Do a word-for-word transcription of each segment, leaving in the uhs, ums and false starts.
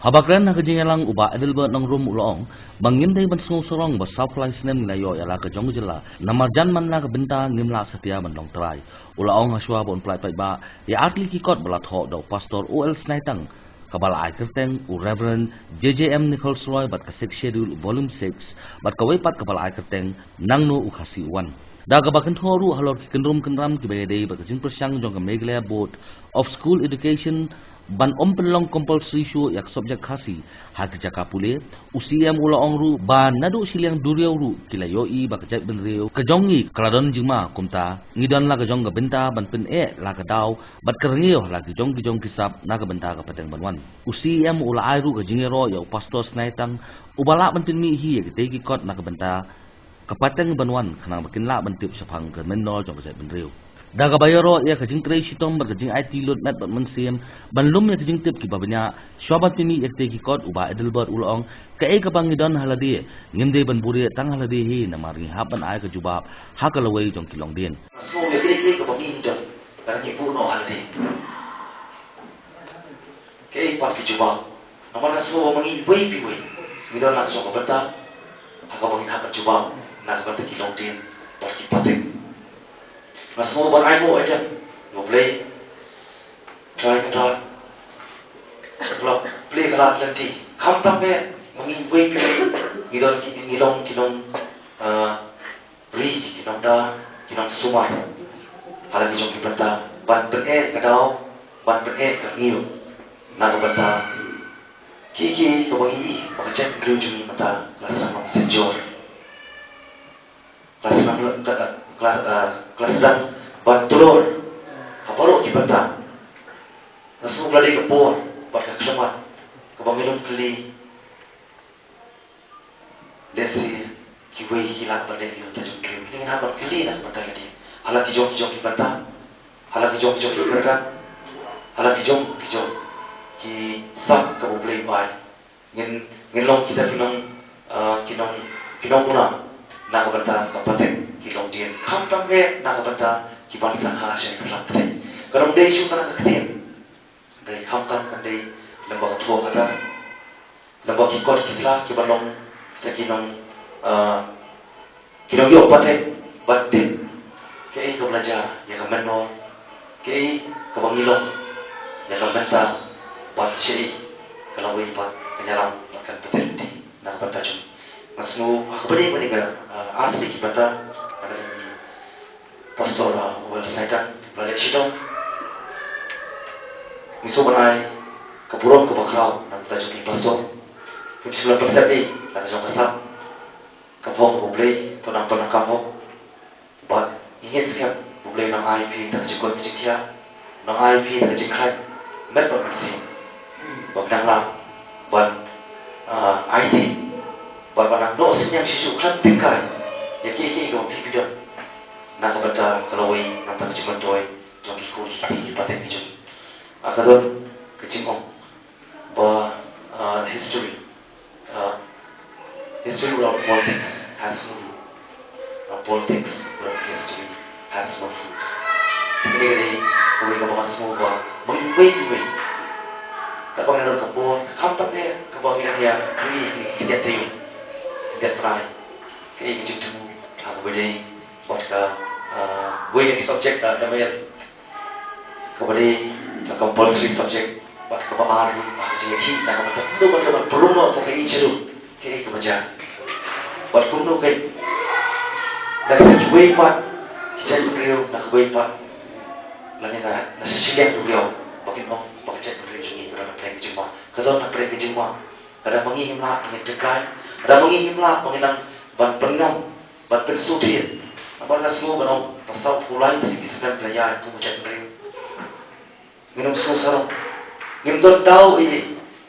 Haba kren ha ka jingïalang, u Bah Adelbert Nongrum u la ong ba ngim dei ban sngew sarong ba saw phew lai snem ngi la ïoh ïa la ka jong ka jylla, namar jan man la ka bynta ngim lah satia ban long trai. U la ong hashwa ba un pyllait paidbah ïa artylli ki kot ba la thoh da u Pastor O L Snaitang, kaba la ai kyrteng u Reverend J J M Nichols Roy bad ka Sixth Schedule, Volume six, bad kawei pat kaba la ai kyrteng Nangno u Khasi u wan. Da kaba kynthoh ruh halor ki kynrum kynram kiba ïadei bad ka jingpyrshang jong ka Meghalaya Board of School Education ban ym pynlong compulsory shuh ïa ka subject Khasi ha ki jaka pule, u C M u la ong ruh ba naduh shiliang duriaw ruh ki la ïohi ba ka jaitbynriew ka jong ngi ka la don jingma, kumta ngi don la ka jong ka bynta ban pyneh la ka daw bad ka rngiew ha la ki jong ki jong ki sap na ka bynta ka pateng ban wan. U C M u la ai ruh ka jingïaroh ïa u Pastor Snaitang, uba lah ban pynmih hi ïa kitei ki kot na ka bynta ka pateng ban wan, khnang ba kin lah ban tip shaphang ka mynnor jong ka jaitbynriew. Da kaba ïaroh ïa ka jingtrei shitom bad ka jingaiti lut met bad mynsiem ban lum ïa ka jingtip kiba bniah, shuwa ban pynmih ïa kitei ki kot, u Bah Adelbert u la ong, kaei kaba ngi don ha lade ngim dei ban buhrieh tang ha lade hi, namar ngi hap ban ai ka jubab ha ka lawei jong ki longdien. Sngew ïa kaei kaei kaba ngi don, lada ngi buh noh ha lade, kaei pat ki jubab? Namar nga sngew ba ma ngi iwei pa iwei ngi don la ka jong ka bynta ha kaba ngin hap ban jubab na ka bynta ki longdien bad ki pateng. Nga sngew ban ai nguh ïa U Blei, Trai Kynrad, ba la plie ka lad lynti. Khamtam eh ma ngi iwei pa iwei ngi don ki, ngi long ki nong, ah, ri, ki nongda, ki nongsumar ha la ki jong ki bynta ban pyneh ka daw, ban pyneh ka rngiew na ka bynta kiei kiei kaba ngi i ba ka jaitbynriew jong ngi mynta ka la sdang long synjor, ka la sdang, ka, ka, ka, ka la sdang ban tlor ha baroh ki bynta. Nga sngew ka la dei ka por bad ka khyllipmat kaba ngin ym kylli lehse kiwei ki lah ban leh ïa ka bynta jong u Trai. Ngin hap ban kylli na ka bynta ka dei ha la ki jong ki jong ki bynta, ha la ki jong ki jong ki kyrdan, ha la ki jong ki jong ki sap kaba U Blei u ai. Ngin, ngin long kita ki nong, ah, ki nong, ki nongpynïaid na ka bynta ka pateng ki longdien, khamtam eh na ka bynta ki ban sakha sha ka slap pateng. Ka long dei shu tang ka ktien. Dei khamtam kan dei lem bad ka thoh kata, lem bad ki kot ki sla kiba long kita ki nong, ah, ki nongïoh pateng ban tip kaei kaba la jia ïa ka mynnor, kaei kaba ngi long ïa ka mynta, bad shaei ka lawei pat kan ïalam bad kan pateng lynti na ka bynta jong ngi. Nga sngew ha kaba dei kane ka, ah, artylli ki bynta, na ka dei Pastor, ah, Wal Saitan, ba la leh shitom. Ngi sngewbha ban ai ka burom kaba khraw na ka bynta jong ki pastor. Kim shym la pynsep ei la ka jong ka sap. Ka phong kaba U Blei to nang pyndonkam ho. Bad ngi ngeit skhem ba U Blei un nang ai phi da ka jingkoit ka jingkhiah, nang ai phi da ka jingkhlaiñ met bad mynsiem. Ba phi nang lah ban, ah, aiti bad ba nang noh synñiang shisha khlem tyngkai ïa kiei kiei kiba phi phi don na ka bynta ka lawei nangta ka jingmyntoi jong ki khun ki kti ki pateng ki jong ngi. Ah, ka don ka jingong ba, ah, history, ah, history without politics has no root. Ah, politics without history has no fruit. Kane ka dei kawei kaba nga sngew ba ma ngi iwei pa iwei, kaba ngi don ka bor, khamtam eh kaba ngi don ïa, ngi, ngi khyndiat taïew, khyndiat trai, kaei ka jingthmu ha kaba dei bad ka, ah, wei na ki subject, ah, da mel kaba dei ka compulsory subject bad kaba ar ruh ha ka jingïakhih na ka bynta kumno ban, ban pynlong noh hapoh ka ïing jong ngi kaei kaba jia. Bad kumno kein na kiwei pat ki jaitbynriew, na kiwei pat lane na, na shiliang duriaw ba kin ong ba ka jaitbynriew jong ngi ka don hapdeng ka jingma. Ka don hapdeng ka jingma. Lada ma ngi ngim lah ba ngin tyngkai, lada ma ngi ngim lah ba ngin nang ban pynngam, ban pynsngewthiah. Namar nga sngew ban ong ba saw phew lai tylli ki snem ki la ïaid kum ka jaitbynriew. Ngin ym sngew sarong. Ngim don daw ei ei.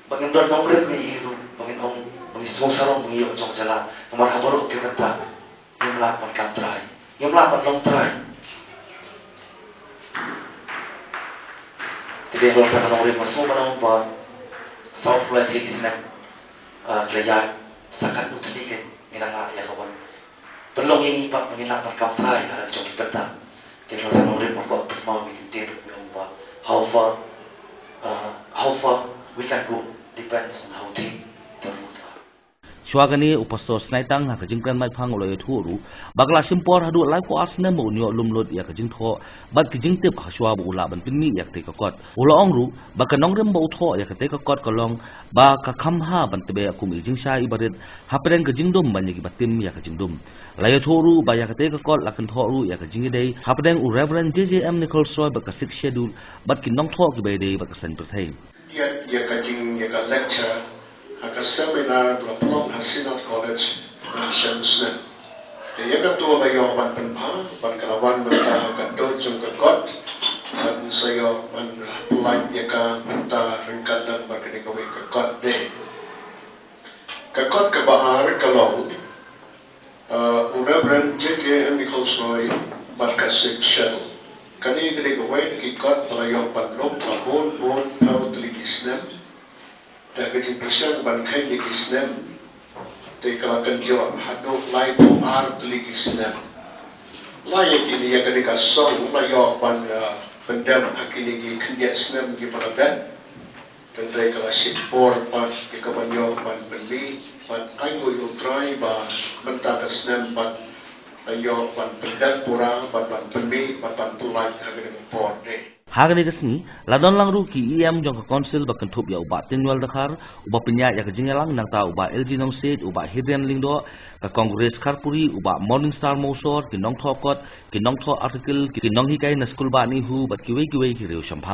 Ba ngim don nongrim ei ei ruh ba ngin ong ba ngi sngew sarong ba ngi ïoh jong ka jylla. Namar ha baroh ki bynta ngim lah ban kam trai, ngim lah ban long trai. Te dei halor kata ka nongrim nga sngew ban ong ba saw phew lai tylli ki snem, ah, ki la ïaid, sa katno tylli kein ngi nang lah ïa ka ban pynlong ïa ngi pat ba ngin lah ban kam trai ha la ka jong ki bynta. Te halor kata ka nongrim nga kwah pynpaw ïa ki ktien ruh, ong ba how far, ah, how far we can go. Depends on how deep the roots are. Shuwa kane u Pastor Snaitang ha ka jingkren maiphang u la ïathuh ruh ba ka la shim por haduh lai phew ar snem ba un ïoh lum lut ïa ka jingthoh bad ki jingtip ha shuwa ba u lah ban pynmih ïa katei ka kot. U la ong ruh ba ka nongrim ba u thoh ïa katei ka kot ka long ba ka kham bha ban tbeh kum i jingshai i barit hapdeng ka jingdum ban ïa ki ba tim ïa ka jingdum. La ïathuh ruh ba ïa katei ka kot la kynthoh ruh ïa ka jingïadei hapdeng u Reverend J J M Nichols Roy bad ka Sixth Schedule bad ki nongthoh ki ba ïadei bad ka seng pyrthei. Ïa, ïa ka jing, ïa ka lecture ha ka seminar ba la pynlong ha Synod College ha snem. Te ïa kato la ïoh ban pynbha bad ka la wan mynta ha ka dor jong ka kot bad sa ïoh ban pynlait ïa ka mynta ryngkat lang bad kane kawei ka kot de. Ka kot kaba ar ka long Uh, u Reverend J J M Nichols Roy bad ka Sixth Schedule. Kane ka dei kawei na ki kot ba la ïoh ban lum ha bun bun phew tylli ki snem. Da ka jingpyrshang ban kheiñ ïa ki snem te ka la kynjoh haduh lai phew ar tylli ki snem. La ïa kine, ïa kane ka song la ïoh ban, uh, pyndem ha kine ki khyndiat snem kiba la dep. Hynrei ka la shim por pat ïa ka ban ïoh ban pynmih, bad ainguh ïa U Trai ba mynta ka snem bad la ïoh ban pyndep pura bad ban pynmih bad ban pynlait ha kane ka por de. Ha kane ka sngi la don lang ruh ki E M jong ka Council ba kynthup ïa u Bah Tinwel Dkhar uba pynïaid ïa ka jingïalang, nangta u Bah L G Nongsiej, u Bah Hidrian Lyngdoh, ka Kong Grace Kharpuri, u Bah Morningstar Mawsor, ki nongthoh kot, ki nongthoh article, ki nonghikai na skul bah NEHU bad kiwei kiwei ki riewshemphang.